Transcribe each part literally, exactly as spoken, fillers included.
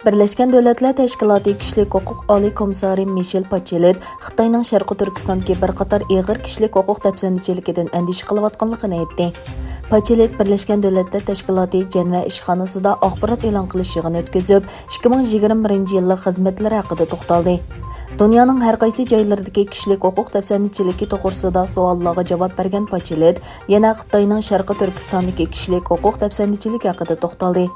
بىرلەشكەن دۆلەتلەر تەشكىلاتى كىشىلىك ھوقۇق ئالىي كومىسسارى مىشېل پاچېلېت خىتاينىڭ شەرقىي تۈركىستاندىكى بىر قاتار ئېغىر كىشىلىك ھوقۇق دەپسەندىچىلىكىدىن ئەندىشە قىلىۋاتقانلىقىنى ئېيتتى. پاچېلېت بىرلەشكەن دۆلەتلەر تەشكىلاتى جەنۋە ئىشخانىسىدا ئاخبارات ئېلان قىلىش يىغىنى ئۆتكۈزۈپ، ئىككى مىڭ يىگىرمە بىرىنچى يىللىق خىزمەتلىرى ھەققىدە توختالدى. دۇنيانىڭ ھەر قايسى جايلىرىدىكى كىشىلىك ھوقۇق دەپسەندىچىلىكى توغرىسىدا سوئاللارغا جاۋاب بەرگەن پاچېلېت يەنە خىتاينىڭ شەرقىي تۈركىستاندىكى كىشىلىك ھوقۇق دەپسەندىچىلىكى ھەققىدە توختالدى.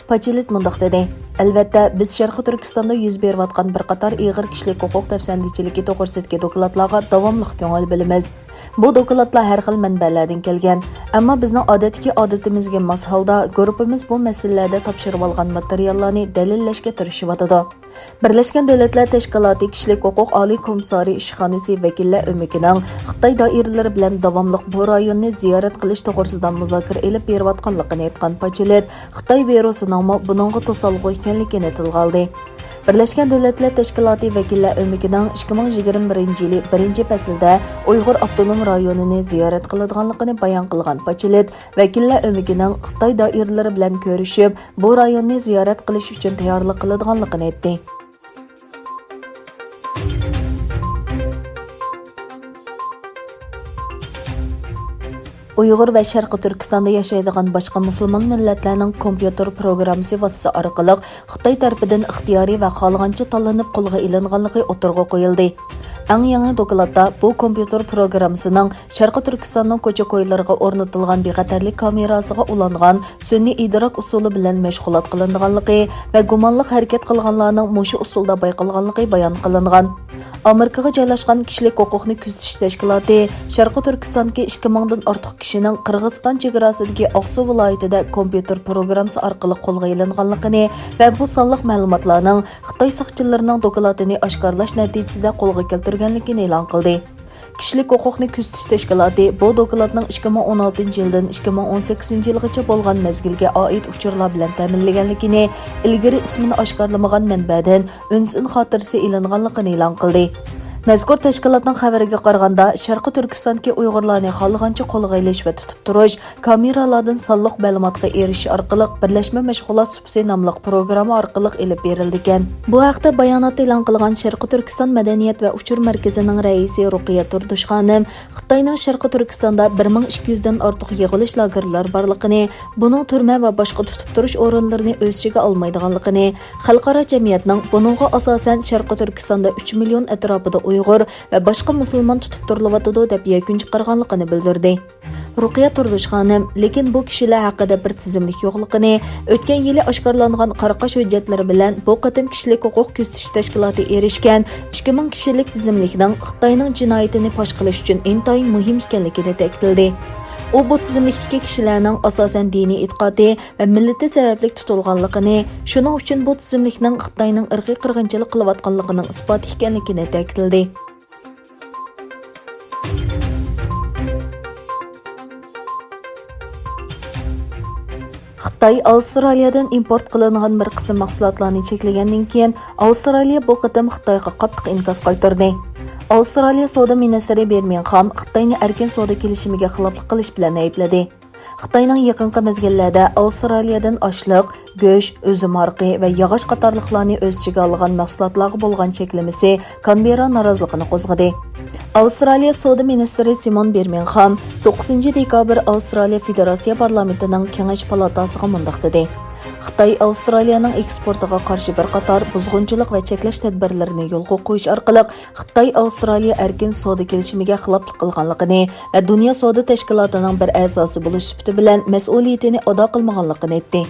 پاچېلېت مۇنداق دېدى، ئەلۋەتتە، بىز شەرقىي تۈركىستاندا يۈز بېرىۋاتقان بىر قاتار ئېغىر كىشىلىك ھوقۇق دەپسەندىچىلىكى توغرىسىدىكى دوكلاتلارغا داۋاملىق كۆڭۈل بۆلىمىز. بۇ دوكلاتلار ھەر خىل مەنبەلەردىن كەلگەن، ئەمما بىزنىڭ ئادەتتىكى ئادىتىمىزگە ماس ھالدا گۇرۇپپىمىز بۇ مەسىلىلەردە تاپشۇرۇۋالغان ماتېرىياللارنى دەلىللەشكە تىرىشىۋاتىدۇ. بىرلەشكەن دۆلەتلەر تەشكىلاتى كىشىلىك ھوقۇق ئالىي كومىسسارى ئىشخانىسى ۋەكىللەر ئۆمىكىنىڭ خىتاي دائىرىلىرى بىلەن داۋاملىق بۇ رايوننى زىيارەت قىلىش توغرىسىدا مۇزاكىرە ئېلىپ بېرىۋاتقانلىقىنى ئېيتقان پاچېلېت، خىتاي ۋىرۇسىنىڭمۇ بۇنىڭغا توسالغۇ ئىكەنلىكىنى تىلغا ئالدى. بىرلەشكەن دۆلەتلەر تەشكىلاتى ۋەكىللەر ئۆمىكىنىڭ ئىككى مىڭ يىگىرمە بىرىنچى يىلى بىرىنچى پەسىلدە ئۇيغۇر ئاپتونوم رايونىنى زىيارەت قىلىدىغانلىقىنى بايان قىلغان پاچېلېت، ۋەكىللەر ئۆمىكىنىڭ خىتاي دائىرىلىرى بىلەن كۆرۈشۈپ، بۇ رايوننى زىيارەت قىلىش ئۈچۈن تەييارلىق قىلىدىغانلىقىنى ئېيتتى. ئۇيغۇر ۋە شەرقىي تۈركىستاندا ياشايدىغان باشقا مۇسۇلمان مىللەتلەرنىڭ كومپيۇتېر پروگراممىسى ۋاسىتىسى ئارقىلىق خىتاي تەرىپىدىن ئىختىيارىي ۋە خالىغانچە تاللىنىپ قولغا ئېلىنغانلىقى ئوتتۇرىغا قويۇلدى. ئەڭ يېڭى دوكلاتتا بۇ كومپيۇتېر پروگراممىسىنىڭ شەرقىي تۈركىستاننىڭ كوچا-كويلىرىغا ئورنىتىلغان بىخەتەرلىك كامېراسىغا ئۇلانغان سۈنئىي ئىدراك ئۇسۇلى بىلەن مەشغۇلات قىلىنىدىغانلىقى ۋە گۇمانلىق ھەرىكەت قىلغانلارنىڭ مۇشۇ ئۇسۇلدا بايقالغانلىقى بايان قىلىنغان. ئامېرىكىغا جايلاشقان كىشىلىك ھوقۇقنى كۆزىتىش تەشكىلاتى شەرقىي تۈركىستاندىكى ئىككى مىڭدىن ئارتۇق كىشىنىڭ قىرغىزىستان چېگراسىدىكى ئاقسۇ ۋىلايىتىدە كومپيۇتېر پروگراممىسى ئارقىلىق قولغا ئېلىنغانلىقىنى ۋە بۇ سانلىق مەلۇماتلارنىڭ خىتاي ساقچىلىرىنىڭ دوكلاتىنى ئاشكارىلاش نەتىجىسىدە قولغا كەلتۈرگەنلىكىنى ئېلان قىلدى. كىشىلىك ھوقۇقنى كۆزىتىش تەشكىلاتى بۇ دوكلاتنىڭ ئىككى مىڭ ئون ئالتىنچى يىلدىن ئىككى مىڭ ئون سەككىزىنچى يىلغىچە بولغان مەزگىلگە ئائىت ئۇچۇرلار بىلەن تەمىنلىگەنلىكىنى، ئىلگىرى ئىسمىنى ئاشكارىلىمىغان مەنبەدىن ئۈن سىن خاتىرىسى ئېلىنغانلىقىنى ئېلان قىلدى. مەزكۇر تەشكىلاتنىڭ خەۋىرىگە قارىغاندا، شەرقىي تۈركىستاندىكى ئۇيغۇرلارنى خالىغانچە قولغا ئېلىش ۋە تۇتۇپ تۇرۇش، كامېرلاردىن سانلىق مەلۇماتقا ئېرىشىش ئارقىلىق بىرلەشمە مەشغۇلات سۇپىسى ناملىق پروگرامما ئارقىلىق ئېلىپ بېرىلىدىكەن. بۇ ھەقتە باياناتتا ئېلان قىلغان شەرقىي تۈركىستان مەدەنىيەت ۋە ئۇچۇر مەركىزىنىڭ رەئىسى رۇقىيە تۇردۇش خانىم، خىتاينىڭ شەرقىي تۈركىستاندا بىر مىڭ ئىككى يۈزدىن ئارتۇق يىغىلىش لاگېرلىرى بارلىقىنى، بۇنىڭ تۈرمە ۋە باشقا تۇتۇپ تۇرۇش ئورۇنلىرىنى ئۆز ئىچىگە ئالمايدىغانلىقىنى، خەلقئارا جەمئىيەتنىڭ بۇنىڭغا ئاساسەن شەرقىي تۈركىستاندا ئۈچ مىليون ئەتراپىدا ئۇيغۇر ۋە باشقا مۇسۇلمان تۇتۇپ تۇرۇلۇۋاتىدۇ، دەپ يەكۈن چىقارغانلىقىنى بىلدۈردى. رۇقىيە تۇردۇش خانىم، لېكىن بۇ كىشىلەر ھەققىدە بىر تىزىملىك يوقلۇقىنى، ئۆتكەن يىلى ئاشكارىلانغان قاراقاش ھۆججەتلىرى بىلەن بۇ قېتىم كىشىلىك ھوقۇق كۆزىتىش تەشكىلاتى ئېرىشكەن ئىككى مىڭ كىشىلىك تىزىملىكنىڭ خىتاينىڭ جىنايىتىنى پاش قىلىش ئۈچۈن ئىنتايىن مۇھىم ئىكەنلىكىنى تەكىتلىدى. ئۇ بۇ تىزىملىكتىكى كىشىلەرنىڭ ئاساسەن دىنىي ئېتىقادى ۋە مىللىتى سەۋەبلىك تۇتۇلغانلىقىنى، شۇنىڭ ئۈچۈن بۇ تىزىملىكنىڭ خىتاينىڭ ئىرقىي قىرغىنچىلىق قىلىۋاتقانلىقىنىڭ ئىسپاتى ئىكەنلىكىنى تەكىتلىدى. خىتاي ئاۋسترالىيەدىن ئىمپورت قىلىنغان بىر قىسىم مەھسۇلاتلارنى چەكلىگەندىن كېيىن، ئاۋسترالىيە بۇ قېتىم خىتايغا قاتتىق ئىنكاس قايتۇردى. ئاۋسترالىيە سودا مىنىستىرى بىرمىنغھام خىتاينى ئەركىن سودا كېلىشىمىگە خىلاپلىق قىلىش بىلەن ئەيىبلىدى. خىتاينىڭ يېقىنقى مەزگىللەردە ئاۋسترالىيەدىن ئاشلىق، گۆش، ئۈزۈم ھارىقى ۋە ياغاچ قاتارلىقلارنى ئۆز ئىچىگە ئالغان مەھسۇلاتلارغا بولغان چەكلىمىسى كانبېررا نارازىلىقىنى قوزغىدى. ئاۋسترالىيە سودا مىنىستىرى سىمون بىرمىنغھام توققۇزىنچى دېكابىر ئاۋسترالىيە فېدېراتسىيە پارلامېنتىنىڭ كېڭەش پالاتاسىغا مۇنداق دېدى: خىتاي ئاۋسترالىيەنىڭ ئېكسپورتىغا قارشى بىر قاتار بۇزغۇنچىلىق ۋە چەكلەش تەدبىرلىرىنى يولغا قويۇش ئارقىلىق خىتاي ئاۋسترالىيە ئەركىن سودا كېلىشىمىگە خىلاپلىق قىلغانلىقىنى ۋە دۇنيا سودا تەشكىلاتىنىڭ بىر ئەزاسى بولۇش سۈپىتى بىلەن مەسئۇلىيىتىنى ئادا قىلمىغانلىقىنى ئېيتتى.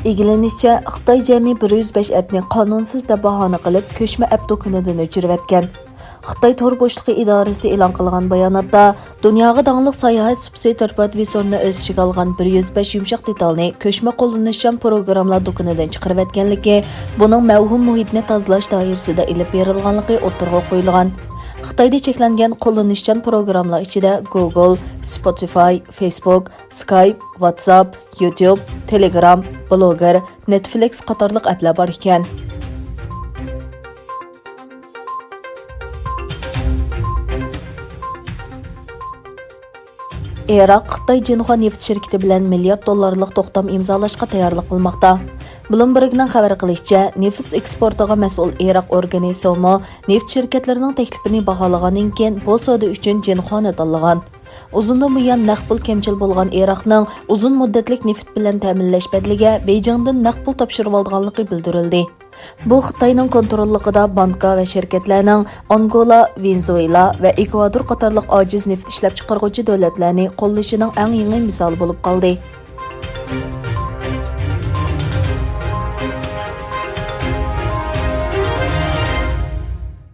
ئىگىلىنىشىچە، خىتاي جەمئىي بىر يۈز بەش ئەپنى قانۇنسىز دەپ باھانە قىلىپ، كۆچمە ئەپ دۇكىنىدىن ئۆچۈرۈۋەتكەن. خىتاي تور بوشلۇقى ئىدارىسى ئېلان قىلغان باياناتتا، دۇنياغا داڭلىق ساياھەت سۇپىسى ترپادۋىسورنى ئۆز ئىچىگە ئالغان بىر يۈز بەش يۇمشاق دېتالنى كۆچمە قوللىنىشچان پروگراممىلار دۇكىنىدىن چىقىرىۋەتكەنلىكى، بۇنىڭ مەۋھۇم مۇھىتنى تازىلاش دائىرىسىدە ئېلىپ بېرىلغانلىقى ئوتتۇرىغا قويۇلغان. خىتايدا چەكلەنگەن قوللىنىشچان پروگراممىلار ئىچىدە گوگول، سپوتىفاي، فېيسبۇك، سكايپ، ۋاتساپ، يۇتيۇب، تېلېگرام، بىلوگېر، نېتفلىكس قاتارلىق ئەپلەر بار ئىكەن. ئىراق خىتاي جىنخۇا نېفىت شىركىتى بىلەن مىليارد دوللارلىق توختام ئىمزالاشقا تەييارلىق قىلماقتا. بلومبېرگنىڭ خەۋەر قىلىشىچە، نېفىت ئېكسپورتىغا مەسئۇل ئىراق ئورگىنى سومو نېفىت شىركەتلىرىنىڭ تەكلىپىنى باھالىغاندىن كېيىن، بۇ سودا ئۈچۈن جىنخۇانى تاللىغان. ئۇزۇندىن بۇيان نەق پۇل كەمچىل بولغان ئىراقنىڭ ئۇزۇن مۇددەتلىك نېفىت بىلەن تەمىنلەش بەدىلىگە بېيجىڭدىن نەق پۇل تاپشۇرۇۋالىدىغانلىقى بىلدۈرۈلدى. بۇ خىتاينىڭ كونتروللۇقىدا بانكا ۋە شىركەتلەرنىڭ ئانگولا، ۋېنېزۇېلا ۋە ئېكۋادور قاتارلىق ئاجىز نېفىت ئىشلەپچىقارغۇچى دۆلەتلەرنى قوللىشىنىڭ ئەڭ يېڭى مىسالى بولۇپ قالدى.